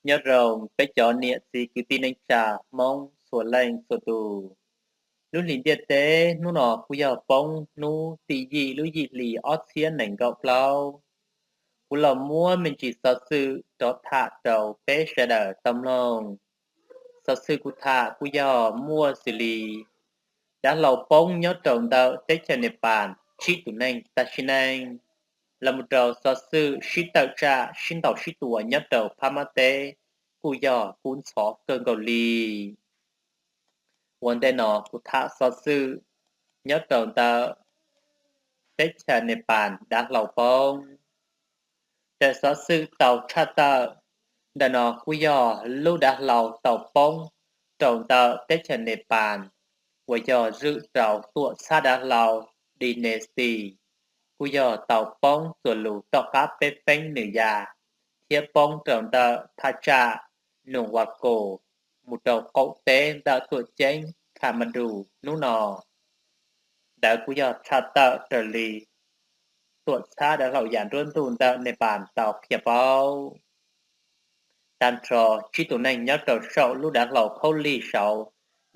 Nyob zoo peb cov niam txiv kwv tij neej tsa Hmoob txhua leej txhua tus. Lub hlis ntiaj teb hnub no kuj yog poob hnub tim yim lub yim hlis ob txhiab nees nkaum plaub. Kuv los muab me ntsis xov xwm rov tham rau peb sawv daws tau mloog. Xov xwm kuv tham kuj yog muaj xws li dav hlau poob nyob rau ntawm teb chaws Nepal tsib tus neeg tag sim neej, los mus rau xov xwm sib tawm tsam sib ntaus sib tua nyob rau Phab Mab teb kuj yog kub ntxhov kawg nkaus li. Ua ntej no kuv tham xov xwm nyob rau ntawm teb chaws Nepal dav hlau poob. Raws xov xwm tau tshaj tawm, ntawm no kuj yog lub dav hlau tau poob rau ntawm teb chaws Nepal uas yog zwm rau tuam txhab dav hlau Dynasty, kuj yog tau poob txuas lus tom qab peb feeb nws ya, thiab poob rau ntawm thaj tsam Nunwako mus rau qaum teb ntawm tuam ceeb Kathmandu hnub no. Ntawd kuj yog tshaj tawm raws li tuam txhab dav hlau yam nruab ntug ntawm Nepal tau qhia paub. Tag nrho tsib tus neeg nyob rau saum lub dav hlau khaub lig saud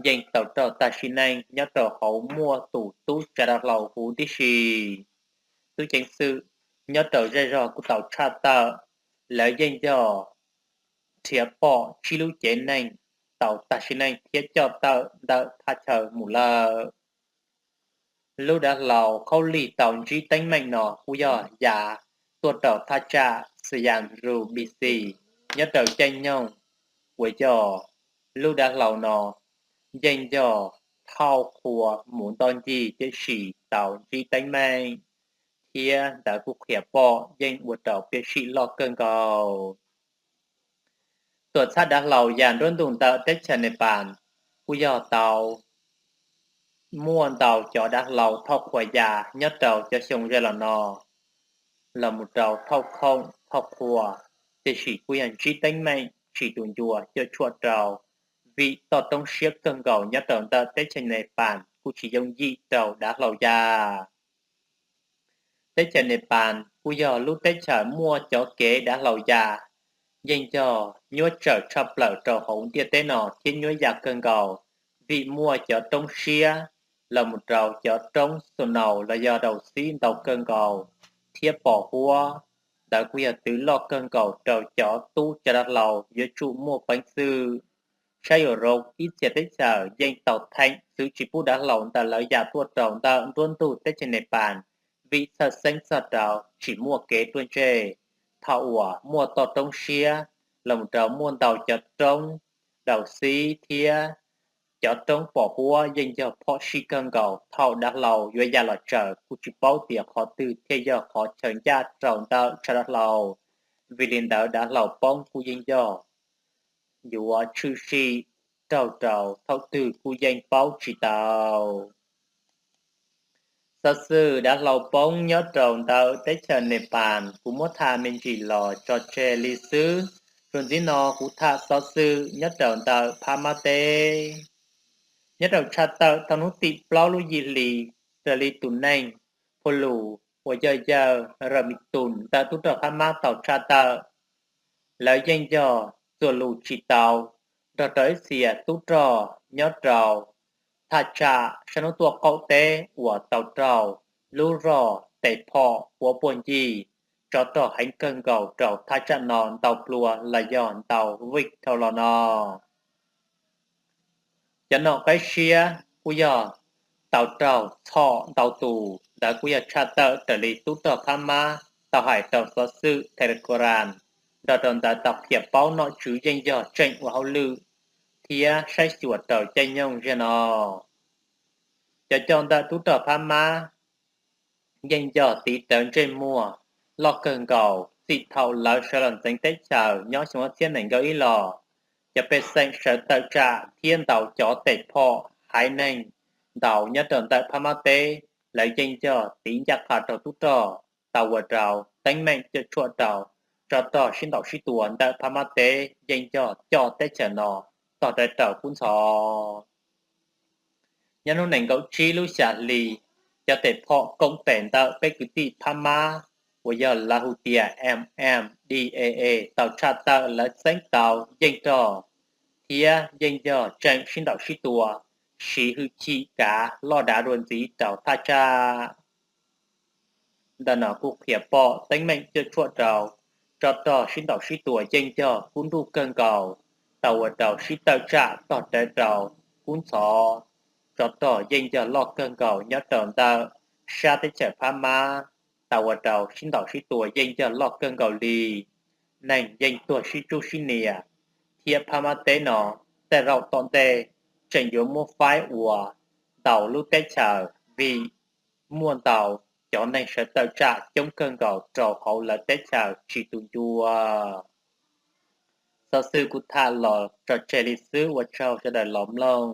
yeej tau raug tag sim neej nyob rau hauv muaj tus tub tsav dav hlau huv tib si. Tub ceev xwm nyob rau zej zog kuj tau tshaj tawm, lawv yeej yog nrhiav pom tsib lub cev neeg tau tag sim neej thiab coj tawm ntawm thaj chaw mus lawm. Lub dav hlau khaub lig tau ntsib teeb meem no kuj yog ya tuaj rau thaj tsam Xayam Ru Bisi nyob rau caij nyoog uas yog lub dav hlau no yeej yog thauj qhua mus ntoj ncig tiam sis tau ntsib teeb meem, thiab ntawd kuj qhia pom yeej ua rau piam sij loj kawg nkaus. Tuam txhab dav hlau yam nruab ntug ntawm teb chaws Nepal kuj yog tau muaj ntau cov dav hlau thauj qhua ya nyob rau cov xyoo ze los no los mus rau thauj khoom thauj qhua, tiam sis kuj yog ntsib teeb meem tsis tu ncua cuam tshuam rau, vim toj roob siab kawg nkaus nyob rau ntawm teb chaws Nepal kuj tsis yooj yim rau dav hlau ya. Teb chaws Nepal kuj yog lub teb chaws muaj cov kev dav hlau ya yeej yog nyuaj tsawm tshaj plaws rau hauv ntiaj teb no thiab nyuaj ya kawg nkaus, vim muaj cov roob siab los mus rau cov roob snow los yog daus xib ntau kawg nkaus thiab pos huab. Ntawd kuj yog twv loj kawg nkaus rau cov tub tsav dav hlau yuav tsum muaj peev xwm saib yuav zoo. Ib txhia teb chaws yeej tau theem txwv tsis pub dav hlau ntawm lawv ya tuaj rau ntawm nruab ntug teb chaws Nepal, vim txhawj xeeb txog rau tsis muaj kev ruaj ntseg thaum uas muaj toj roob siab los mus rau muaj ntau cov roob daus xib thiab cov roob pos huab yeej yog phom sij kawg nkaus. Thaum dav hlau yuav ya los tsaws kuj tsis paub tias qhov twg thiaj yog qhov chaw ncaj rau ntawm tsav dav hlau. Vim li ntawd dav hlau poob kuj yeej yog yuav tshwm sim raug rau thaum twg kuj yeej paub tsis tau. Xov xwm dav hlau poob nyob rau ntawm teb chaws Nepal kuv muab tham me ntsis los tso tseg li xwb. Txuas ntxiv no kuv tham xov xwm nyob rau ntawm Phab Mab teb. Nyob rau tshaj tawm thaum hnub tim plaub lub yim hli, raws li tus neeg Phu Lus uas yog yawg Raw Mi Tus ntawm tub rog Phab Mab tau tshaj tawm, lawv yeej yog txuas lus tsis tau nrog rau ib txhia tub rog nyob rau thaj tsam sab hnub tuaj qaum teb uas tau raug lub rog tes phom puav puag ncig tsov rog heev kawg nkaus rau thaj tsam no ntau plua los yog ntau vij dhau los no. Cov nom qeb siab kuj yog tau raug txhom ntau tus. Ntawd kuj yog tshaj tawm raws li tub rog Phab Mab tau hais rau xov xwm Telegram. Nrog rau ntawd tau qhia paub nom tswv yeej yog tseem ua hauj lwm thiab saib xyuas rau caij nyoog zaj no. Cov coj ntawm tub rog Phab Mab yeej yog tiv rawv ntsej muag loj kawg nkaus txij thaum lawv sawv los ntxeev teb chaws nyob xyoo ob txhiab nees nkaum ib los. Cov pej xeem sawv tawm tsam thiab ntaus cov tes phom haiv neeg ntaus nyob rau ntawm Phab Mab teb, lawv yeej yog tiv ncaj qha rau tub rog, tau ua rau teeb meem cuam tshuam rau tsov rog sib ntaus sib tua ntawm Phab Mab teb yeej yog coj teb chaws no tog rawv rau kub ntxhov. Nyob hnub nees nkaum tsib lub xya hli, cov tes phom koom tes ntawm peb kwv tij Phab Mab uas yog lawv hu tias MMDAA tau tshaj tawm lawv txeeb tau yeej rog thiab yeej yog tseem sib ntaus sib tua, siv hwj chim kav loj dav dua ntxiv rau thaj tsam. Ntawm no kuj qhia pom teeb meem cuam tshuam rau tsov rog sib ntaus sib tua yeej yog kub nruj kawg nkaus, tau ua rau sib tawm tsam tog rawv rau kub ntxhov. Tsov rog yeej yog loj kawg nkaus nyob rau ntawm sab teb chaws Phab Mab, tau ua rau sib ntaus sib tua yeej yog loj kawg nkaus li. Neeg yeej tuag sib tsub sib nias, thiab Phab Mab teb no tej zaum tom ntej tseem yuav muab faib ua ntau lub teb chaws vim muaj ntau cov neeg sawv tawm tsam coob kawg nkaus rau hauv lawv teb chaws tsis tu ncua. Xov xwm kuv tham los tso tseg li xwb, ua tsaug sawv daws los mloog.